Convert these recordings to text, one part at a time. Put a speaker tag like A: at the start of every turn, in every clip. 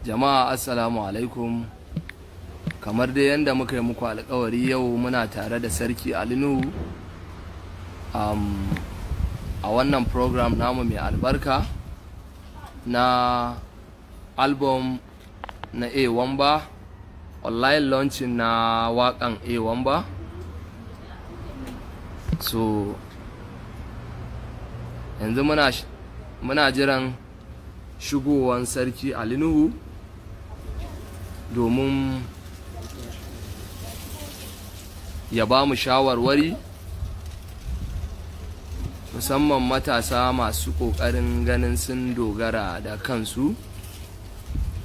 A: Jama'a, assalamu alaikum. Kamar dai yadda muka yi muku alkawari, yau muna tare da Sarki Ali Nuhu a wannan program namu mai albarka na album na A Wamba, online launching na wakan A Wamba. So yanzu muna jiran shigowan Sarki Ali Nuhu domin ya ba mu shawarwari, musamman matasa masu ƙoƙarin ganin sun dogara da kansu,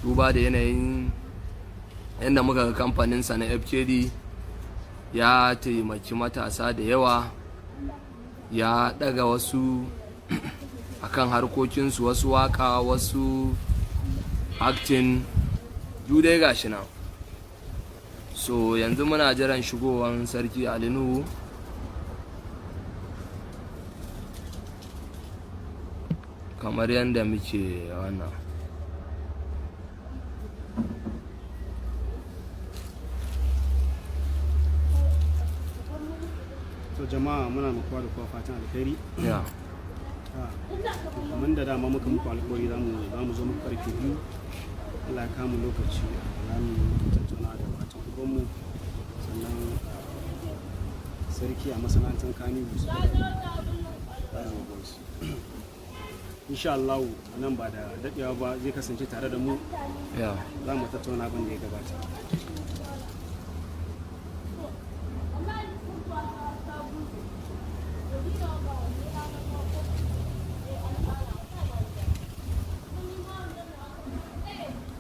A: duba da yanayin yadda muka ga kamfaninsa na FKD ya taimaki matasa da yawa, ya ɗaga wasu akan harkokinsu, wasu waka, wasu acting, dai gashi nan. So yanzu muna jiran shigowan Sarki Ali Nuhu. Kamar yadda muke wannan.
B: To jama'a, muna muku da kowa fatan alkhairi. Kamar da dama muka muku alkawari, za mu zo muku karfe 2. Allah ya kama lokaci, za mu tattauna da watan ubanmu, sannan sarki a masana'antar Kannywood, Voice. Insha Allah nan ba da daɗewa ba zai kasance tare da mu. Za mu tattauna abin da ya gabata.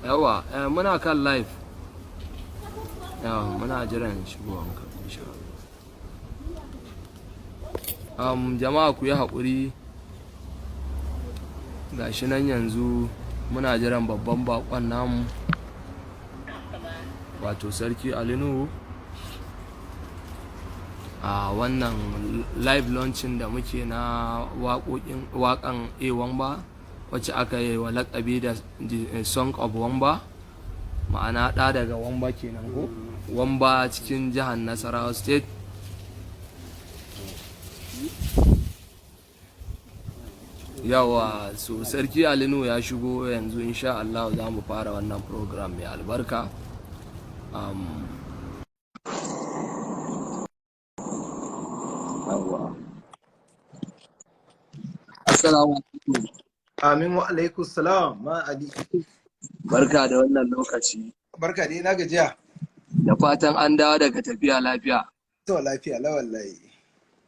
A: Yawa, muna kan live. Yawa, muna jiran shigowanka insha Allah. Jama'a, ku yi haƙuri, gashi nan yanzu muna jiran babban bakon namu, wato Sarki Ali Nuhu, a wannan live launching da muke na waƙoƙin waƙan A Wamba, wacce aka yi wa laƙabi da The Song of Wamba, ma'ana ɗa daga Wamba kenan, ko Wamba cikin jihar Nasarawa State. Yawa, so Sarki Ali Nuhu ya shigo yanzu. Insha Allah za mu fara wannan program mai albarka. Yawa. Assalamu alaikum.
C: Amin wa alaikum salam, ma Ali.
A: Barka da wannan lokaci.
C: Barka dai, na gajiya.
A: Da fatan an dawo daga tafiya lafiya.
C: To, lafiya la wallahi.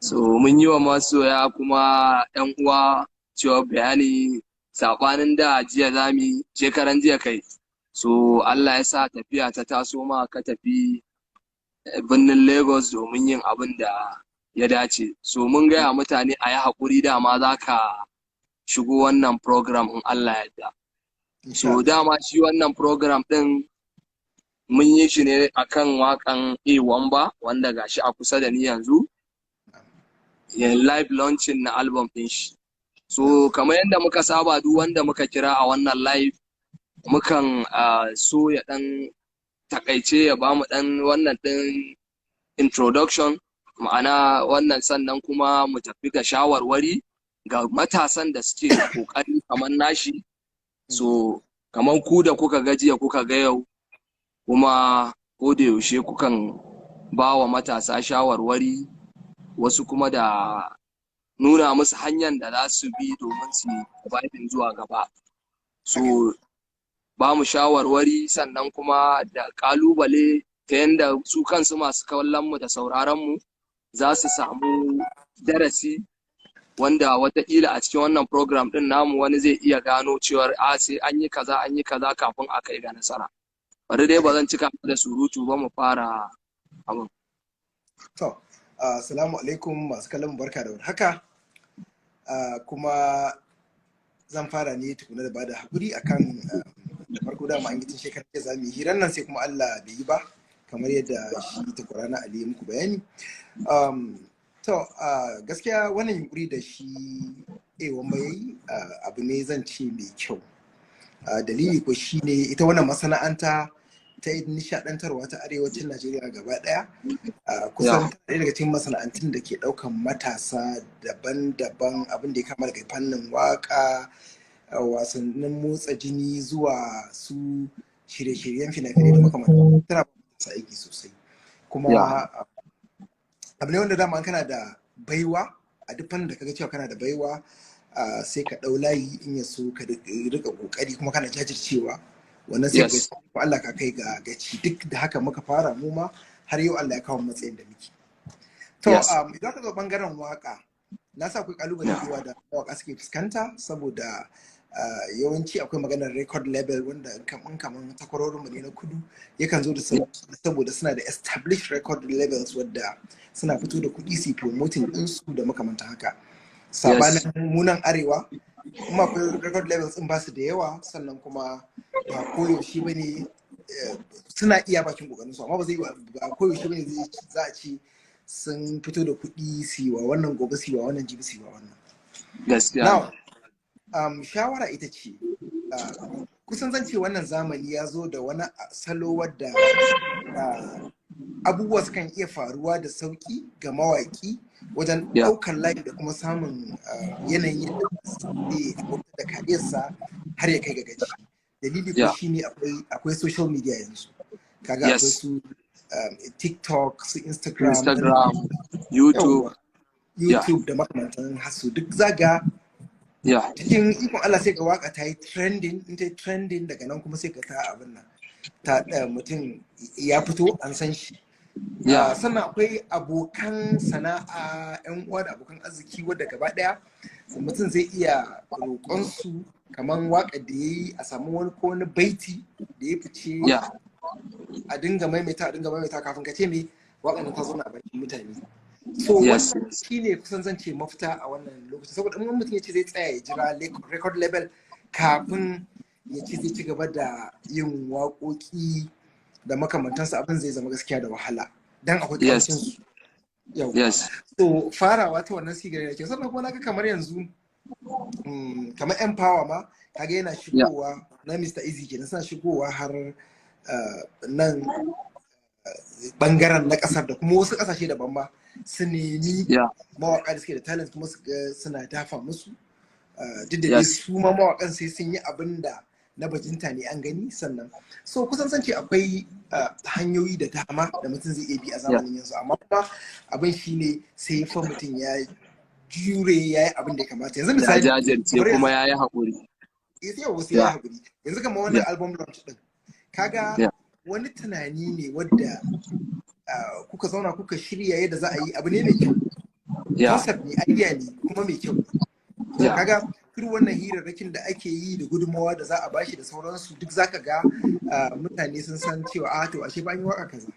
A: So mun yi wa masoya kuma yan uwa cewa bayani saɓanin da jiya zami, shekaran jiya kai. So Allah ya sa tafiya ta taso ma, ka tafi birnin Lagos domin yin abin da ya dace. So mun gaya mutane a yi haƙuri, dama za ka shigo wannan program in Allah ya yarda. So dama shi wannan program ɗin mun yi shi ne akan waƙan A Wamba, wanda gashi a kusa da ni yanzu. Live launching na album ɗin shi. So kamar yadda muka saba, duk wanda muka kira a wannan live, mukan so ya ɗan takaice ya bamu ɗan wannan ɗin introduction, ma'ana wannan, sannan kuma mu tafi ga shawarwari ga matasan da suke kokari kamar nashi. So kamar ku da kuka ga jiya, kuka ga yau, kuma ko da yaushe kukan ba wa matasa shawarwari, wasu kuma da nuna musu hanyar da za su bi domin su surviving zuwa gaba. So ba mu shawarwari, sannan kuma da kalubale, ta yanda su kansu masu kallon mu da sauraron mu za su samu darasi, wanda watakila a cikin wannan program din namu wani zai iya gano cewar a sai an yi kaza, an yi kaza kafin a kai ga nasara. Bari dai ba zan cika da surutu ba, mu fara abin.
C: To, assalamu alaikum masu kallon, barka da haka. Kuma zan fara ne tukuna da bada haƙuri akan da farko, dama an yi tun shekarar da za mu yi hirar nan, sai kuma Allah bai yi ba, kamar yadda shi takwarana Ali muku bayani. To, gaskiya wannan yunkuri da shi A Wamba ya yi abu ne zan ce mai kyau. Dalili ko shine ita wannan masana'anta ta nishadantarwa ta arewacin Najeriya gaba daya kusan ɗaya daga cikin masana'antun da ke ɗaukan matasa daban-daban, abin da ya kama daga fannin waka, wasannin motsa jini, zuwa su shirye-shiryen fina-finai da makamantan, tana matasa aiki sosai. Kuma abu ne wanda dama kana da baiwa a duk fannin da kaga cewa kana da baiwa, sai ka ɗau layi, in ya so ka rika kokari kuma kana jajircewa, wannan sai ko Allah ka kai ga gaci. Duk da haka muka fara mu ma, har yau Allah ya kawo matsayin da muke. To, idan ka zo bangaren waka, na sa akwai kalubale da da mawaka suke fuskanta, saboda yawanci akwai maganar record label, wanda kaman takwarorin mu ne na kudu yakan zo da saboda suna da established record labels wadda suna fito da kuɗi su promoting ɗinsu da makamantan haka, sabanin munan arewa kuma akwai record labels ɗin, basu da yawa. Sannan kuma ba koyaushe bane, suna iya bakin kokarin su, amma ba zai ba koyaushe bane za a ce sun fito da kuɗi su yi wa wannan gobe, su yi wa wannan jibi, su yi wa wannan.
A: Gaskiya.
C: Now, shawara ita ce, kusan zan ce wannan zamani ya zo da wani salo wadda abubuwa sukan iya faruwa da sauki ga mawaki wajen ɗaukar layi da kuma samun yanayin yadda zai da kariyarsa har ya kai ga gaci. Dalili ko shine akwai social media yanzu, kaga akwai su TikTok, su Instagram,
A: Instagram, YouTube.
C: YouTube da makamantan hasu duk zaga cikin ikon Allah sai ga waka ta yi trending. In ta yi trending, daga nan kuma sai ka ta abin nan ta mutum ya fito an san shi. Sannan akwai abokan sana'a, yan uwa da abokan arziki, wadda gaba daya mutum zai iya roƙonsu kamar waƙar da ya yi, a samu wani ko wani baiti da ya fice, a dinga maimaita, a dinga maimaita, kafin ka ce me, waƙar nan ta zauna a bakin mutane. So wannan shine kusan zan ce mafita a wannan lokacin, saboda in mutum ya ce zai tsaya ya jira record label kafin ya ce zai ci gaba da yin waƙoƙi da makamantansa, abin zai zama gaskiya da wahala, dan akwai karancin su yau. So farawa ta wannan sigar da ke. Sannan kuma naga kamar yanzu kamar Empower ma, kaga yana shigowa na Mr. Easy kenan, suna shigowa har nan bangaren na kasar da kuma wasu kasashe daban ma, su nemi mawaka da suke da talent kuma su ga suna dafa musu. Duk da dai su ma mawakan sai sun yi abin da na bajinta ne an gani sannan. So kusan san ce akwai hanyoyi da dama da mutum zai iya bi a zamanin yanzu, amma kuma abin shine sai fa mutum ya jure, ya yi abin da ya kamata. Yanzu
A: ya
C: misali
A: jajirce
C: kamar
A: kuma ya yi haƙuri.
C: Yanzu yau wasu ya yi haƙuri. Yanzu kamar wannan album launch din, kaga wani tunani ne wadda kuka zauna kuka shirya yadda za a yi, abu ne mai kyau. Concept ne, idea ne kuma mai kyau. So kaga duk wannan hirarrakin da ake yi da gudunmawa da za a bashi da sauransu, duk zaka ga mutane sun san cewa a to ashe ba an yi waka kaza,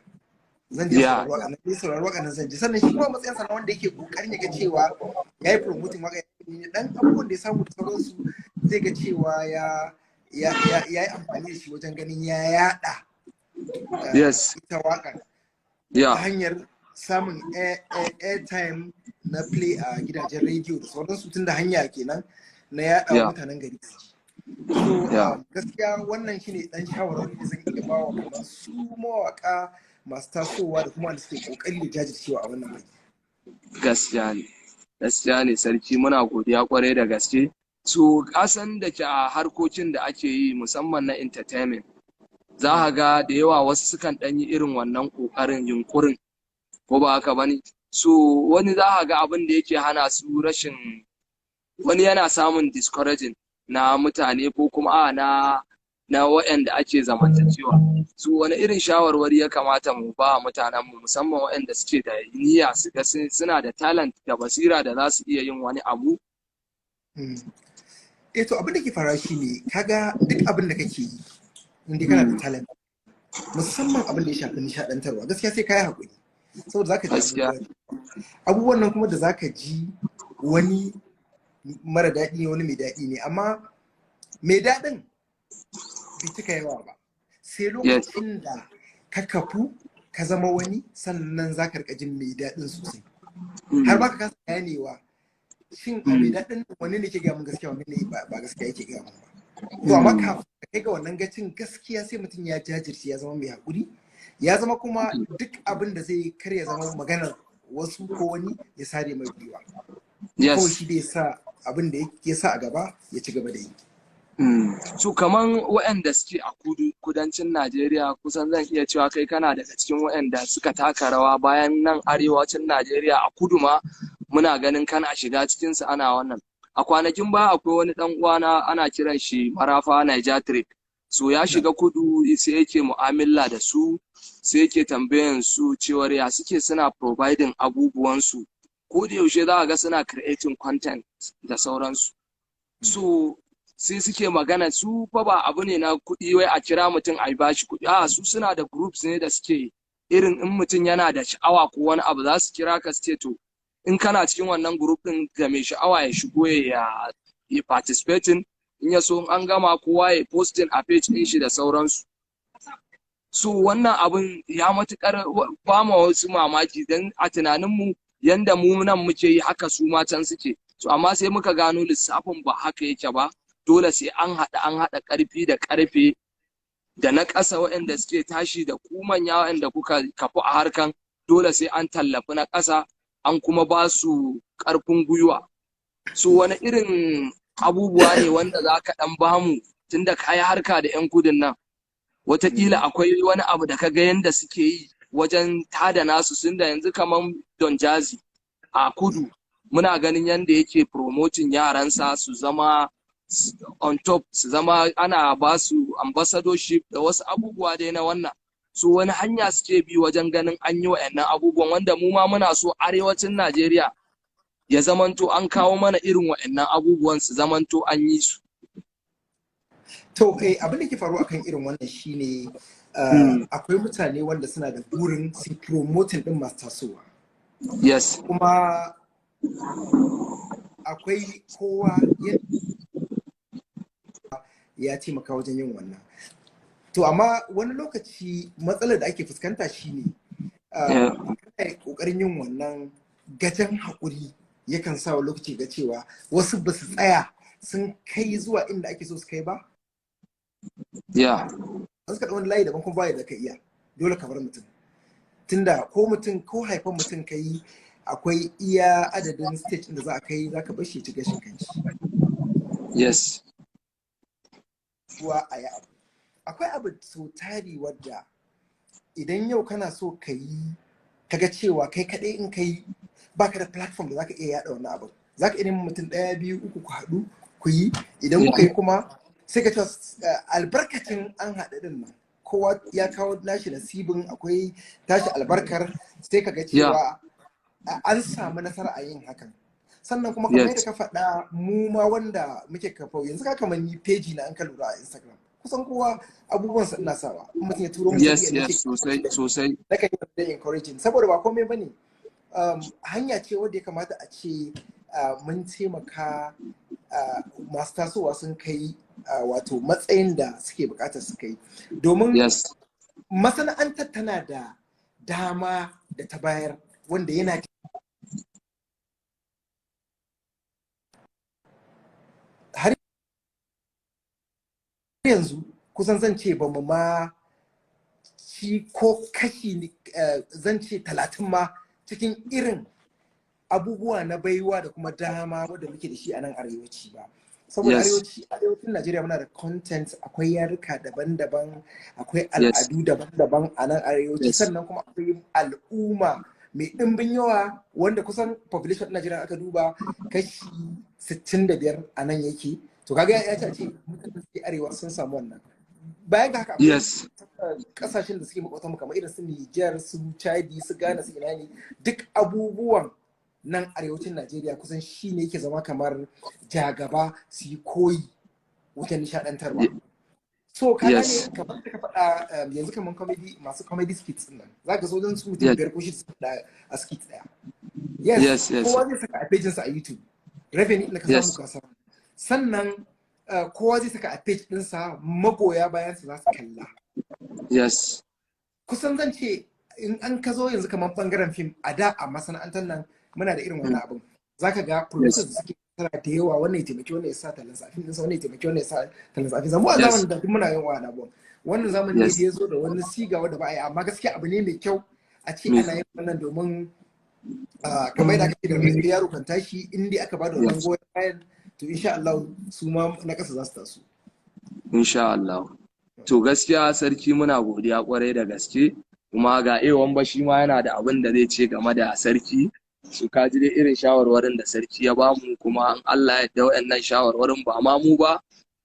C: zan je saurari waka nan, je saurari waka nan zan ji. Sannan shi kuma matsayin sa na wanda yake kokarin ya ga cewa ya yi promoting waka ya dan abubuwan da ya samu da sauransu, zai ga cewa ya yi amfani da shi wajen ganin ya yada ita waƙar ta hanyar samun airtime na play a gidajen rediyo da sauransu, tun da hanya kenan na yaɗa wa mutanen gari su ji. So gaskiya wannan shine dan shawarwari da zan iya bawa kamar su mawaka masu tasowa da kuma wanda suke kokari da jajircewa a wannan fage.
A: Gaskiya ne. Gaskiya ne sarki, muna godiya kwarai da gaske. So kasan da ke a harkokin da ake yi, musamman na entertainment, za ka ga da yawa wasu sukan ɗan yi irin wannan ƙoƙarin, yunƙurin, ko ba haka ba ne? So wani za ka ga abin da yake hana su rashin, wani yana samun discouraging na mutane ko kuma a na waɗanda ake zamantakewa. Su wani irin shawarwari ya kamata mu ba mutanen mu, musamman waɗanda suke da niyya su ga suna da talent da basira da za su iya yin wani abu?
C: Eh to, abin da ke faruwa shine, kaga duk abin da kake yi, in dai kana da talent, musamman abin da ya shafi nishaɗantarwa, gaskiya sai ka yi haƙuri, saboda zaka ji abubuwan nan kuma da zaka ji, wani mara daɗi ne, wani mai daɗi ne, amma mai daɗin bai cika yawa ba, sai lokacin da ka kafu ka zama wani, sannan za ka rika jin mai daɗin sosai, har ba ka kasa ganewa shin a mai daɗin wani ne ke gaya mun gaskiya, wani ne ba gaskiya yake gaya mun ba. To amma kafin kai ga wannan gacin, gaskiya sai mutum ya jajirce, ya zama mai haƙuri, ya zama kuma duk abin da zai kar ya zama maganar wasu ko wani ya sare mai gwiwa. Kawai shi dai sa abin da ya sa a gaba ya ci gaba da yi.
A: So kaman waɗanda suke a kudu, kudancin Najeriya, kusan zan iya cewa kai kana daga cikin waɗanda suka taka rawa bayan nan arewacin Najeriya. A kudu ma muna ganin kana shiga cikinsu ana wannan. A kwanakin ba akwai wani ɗan uwana ana kiran shi Marafa Niger Trip. So ya shiga kudu, sai yake mu'amala da su, sai yake tambayan su cewar ya suke suna providing abubuwansu. Ko da yaushe za a ga suna creating content da sauransu. So sai suke magana, su fa ba abu ne na kuɗi wai a kira mutum a bashi kuɗi. A su suna da groups ne da suke irin in mutum yana da sha'awa ko wani abu, za su kira ka su ce to in kana cikin wannan group ɗin, ga mai sha'awa ya shigo ya yi participating, in ya so in an gama kowa ya posting a page ɗin shi da sauransu. So wannan abun ya matuƙar ba ma wasu mamaki, don a tunaninmu yanda mu nan muke yi haka su ma can suke. So amma sai muka gano lissafin ba haka yake ba. Dole sai an haɗa, an haɗa ƙarfi da ƙarfe da na ƙasa waɗanda suke tashi da ku manya waɗanda kuka kafu a harkan. Dole sai an tallafi na ƙasa, an kuma ba su ƙarfin gwiwa. So wani irin abubuwa ne wanda za ka ɗan bamu, tunda ka yi harka da 'yan kudin nan, wataƙila akwai wani abu da ka ga yanda suke yi wajen tada nasu sun da yanzu, kamar Don Jazzy a kudu, muna ganin yanda yake promoting yaransa su zama on top, su zama ana ba su ambassadorship da wasu abubuwa dai na wannan. So wani hanya suke bi wajen ganin an yi wa'annan abubuwan, wanda mu ma muna so arewacin Najeriya ya zamanto an kawo mana irin wa'annan abubuwan, su zamanto an yi su?
C: To, abin da ke faruwa akan irin wannan shine akwai mutane wanda suna da burin su promoting din masu tasowa. Kuma akwai kowa ya taimaka wajen yin wannan. To amma wani lokaci matsalar da ake fuskanta shine kana kokarin yin wannan, gajen haƙuri yakan sa wa lokaci ga cewa wasu ba su tsaya sun kai zuwa inda ake so su kai ba. An suka wani layi daban kuma baya da ka iya, dole ka bar mutum. Tunda ko mutum ko haifan mutum ka yi, akwai iya adadin stage da za a kai, za ka bar shi ya ci gashin kanshi. Kuwa a yi abu. Akwai abu sau tari wadda idan yau kana so ka yi, kaga cewa kai kaɗai in ka yi baka da platform da zaka iya yada wannan abin. Zaka iya neman mutum ɗaya, biyu, uku, ku haɗu ku yi. Idan kuka yi kuma sai ka ce albarkacin an haɗu din nan, kowa ya kawo nashi nasibin, akwai tashi albarkar, sai ka ga cewa an samu nasara a yin hakan. Sannan kuma kamar yadda ka faɗa, mu ma wanda muke kafa yanzu, ka kamar ni page na an ka lura a Instagram, kusan kowa abubuwan sa ina sawa. In mutum ya turo mun
A: Yes, sosai sosai.
C: Nakan yi da encouraging, saboda ba komai bane, hanya ce wadda ya kamata a ce mun taimaka masu tasowa sun kai wato matsayin da suke bukatar su kai, domin masana'antar tana da dama da ta bayar wanda yana har yanzu kusan zan ce ba mu ma ci ko kashi zan ce 30 ma cikin irin abubuwa na baiwa da kuma dama wadda muke da shi a nan arewaci ba, saboda arewacin Najeriya muna da content, akwai yaruka daban-daban, akwai al'adu daban-daban a nan arewaci. Sannan kuma akwai al'umma mai ɗimbin yawa wanda kusan population ɗin Najeriya aka duba kashi 65 a nan yake. To kaga ya ce a ce mutanen da suke arewa sun samu wannan. Bayan ga haka akwai kasashen da suke makwabtan mu kamar irin su Niger, su Chadi, su Ghana, su ina ne, duk abubuwan nan arewacin Najeriya kusan shi ne yake zama kamar jagaba su yi koyi wajen nishadantarwa. So ka gane, kamar da ka faɗa, yanzu kamar comedy, masu comedy skits din nan, za ka so wajen su mutum biyar ko shida su faɗa a skit ɗaya. Yes, kowa zai saka a page sa a YouTube. Revenue ɗin da ka samu ka samu. Sannan kowa zai saka a page ɗinsa, magoya bayan sa za su kalla. Kusan zan ce in an ka zo yanzu kamar bangaren fim, a da a masana'antar nan muna da irin wannan abin. Zaka ga producers da suke nasara da yawa. Wannan ya taimaki wannan ya sa tallan sa fim ɗinsa, wannan ya taimaki wannan ya sa tallan sa fim. Mu a zamanin da duk muna yin wa'annan abubuwan. Wannan zamani ne da ya zo da wani siga wanda ba a yi, amma gaskiya abu ne mai kyau a ce ana yin wannan, domin kamar yadda aka ce, da rarrafe yaro kan tashi. In dai aka bada wannan goyon bayan, to insha Allah su ma na ƙasa za su taso.
A: Insha Allah. To gaskiya sarki, muna godiya kwarai da gaske. Kuma ga Ewan ba, shi ma yana da abin da zai ce game da sarki. Su ka ji dai irin shawarwarin da sarki ya bamu, kuma in Allah ya yarda waɗannan shawarwarin, ba ma mu ba,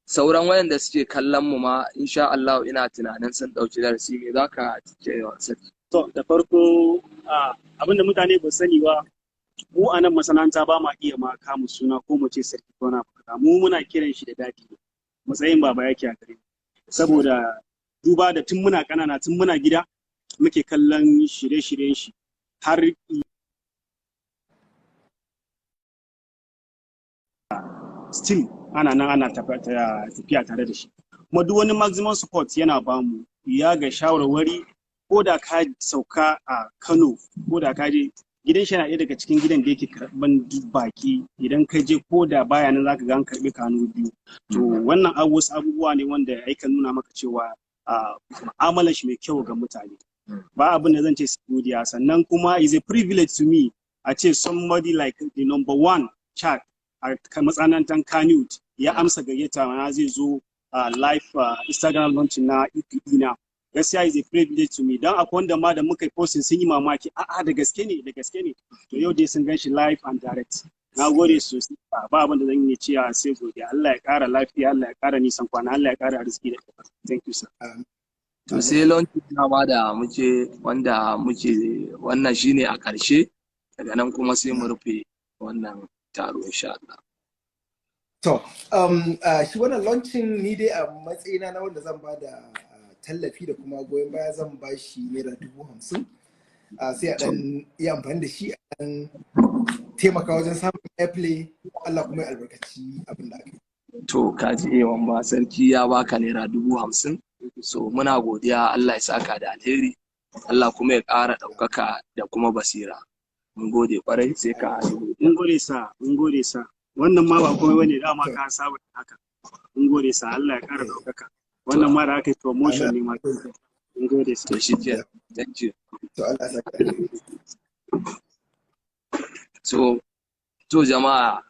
A: sauran wayanda suke kallon mu ma, insha Allah ina tunanin sun ɗauki darasi. Me zaka ce wa sarki?
B: To, da farko, abinda mutane ba sani ba, mu a nan masana'anta ba ma iya ma kama suna ko mu ce sarki ko na faɗa. Mu muna kiran shi da daddy ne. Matsayin baba yake a gare mu. Saboda duba da tun muna ƙanana, tun muna gida, muke kallon shirye-shiryen shi har still ana nan ana tafiya tare da shi. Kuma duk wani maximum support yana bamu, ya ga shawarwari, ko da ka sauka a Kano, ko da ka je gidan shi, yana ɗaya daga cikin gidan da yake karɓan duk baki. Idan ka je, ko da baya nan, zaka ga an karɓi kanu biyu. To wannan wasu abubuwa ne wanda ya nuna maka cewa mu'amalar shi mai kyau ga mutane. Ba abin da zan ce sai godiya. Sannan kuma is a privilege to me a ce somebody like the number one chat a masana'antar Kannywood ya amsa gayyata na, zai zo live Instagram launching na EP ɗina. Gaskiya is a privilege to me, don akwai wanda ma da muka yi posting sun yi mamaki, a'a, da gaske ne, da gaske ne. To yau dai sun gan shi live and direct. Na gode sosai. Ba abin da zan iya cewa sai godiya. Allah ya ƙara lafiya, Allah ya ƙara nisan kwana, Allah ya ƙara arziki da ɗaukaka. Thank you, sir.
A: To sai launching ma da muke, wanda muke wannan shine a ƙarshe. Daga nan kuma sai mu rufe wannan taro insha Allah.
C: To, shi wannan launching, ni dai a matsayina na wanda zan ba da tallafi da kuma goyon baya, zan ba shi ₦50,000. Sai a ɗan yi amfani da shi a ɗan taimaka wajen samun airplay. Allah kuma ya albarkaci abin da aka yi.
A: To kaji Ewan ba, sarki ya baka ₦50,000. So muna godiya, Allah ya saka da alheri. Allah kuma ya ƙara ɗaukaka da kuma basira. Mun gode kwarai, sai ka yi.
B: Mun gode sa, mun gode sa. Wannan ma ba komai bane, dama ka saba da haka. Mun gode sa, Allah ya ƙara ɗaukaka. Wannan ma da aka yi promotion ne ma. Mun gode sa.
A: To shi ke. Thank you.
C: To Allah ya saka da alheri.
A: So, to jama'a,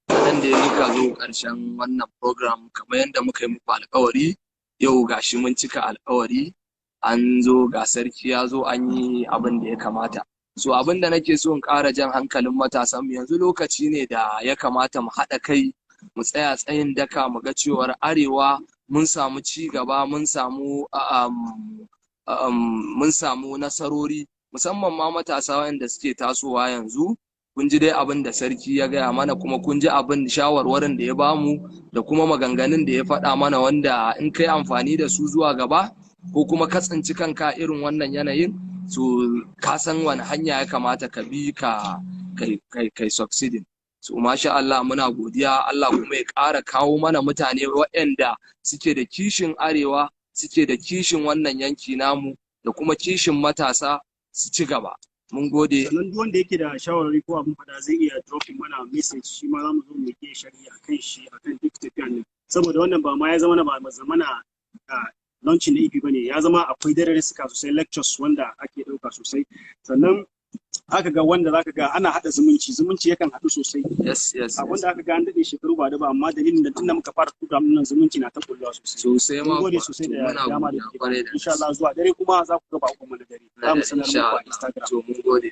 A: nan da muka zo ƙarshen wannan program. Kamar yadda muka yi muku alƙawari, yau gashi mun cika alƙawari, an zo, ga sarki ya zo, an yi abin da ya kamata. So abin da nake so in ƙara jan hankalin matasan mu yanzu, lokaci ne da ya kamata mu haɗa kai, mu tsaya tsayin daka, mu ga cewar arewa mun samu ci gaba, mun samu nasarori, musamman ma matasa wanda suke tasowa yanzu. Kun ji dai abin da sarki ya gaya mana, kuma kun ji abin shawarwarin da ya bamu da kuma maganganun da ya faɗa mana, wanda in kai amfani da su zuwa gaba, ko kuma ka tsinci kanka irin wannan yanayin, so ka san wani hanya ya kamata ka bi ka kai succeeding. So masha Allah, muna godiya. Allah kuma ya ƙara kawo mana mutane waɗanda suke da kishin arewa, suke da kishin wannan yanki namu, da kuma kishin matasa su ci gaba. Mun gode.
B: Sannan duk wanda yake da shawarwari ko abin fada zai iya dropping mana message, shi ma za mu zo mu yi sharhi akan shi, akan duk tafiyan nan, saboda wannan ba ma ya zama na ba zama na launching na EP bane, ya zama akwai darussuka sosai, lectures wanda ake ɗauka sosai. Sannan aka ga wanda zaka ga ana haɗa zumunci, zumunci yakan haɗu sosai.
A: Yes.
B: Abin da aka ga an daɗe shekaru ba da ba, amma dalilin da tunda muka fara program nan, zumunci na ta kulluwa sosai.
A: Sosai ma
B: Mun gode
A: kuwa.
B: sosai
A: To
B: da
A: muna
B: dama da
A: godiya
B: kuke
A: kwarai da
B: insha Allah zuwa dare kuma za ku ga bakon mu na dare, za mu sanar
A: Insha
B: muku a
A: Allah.
B: Instagram.
A: To mun gode.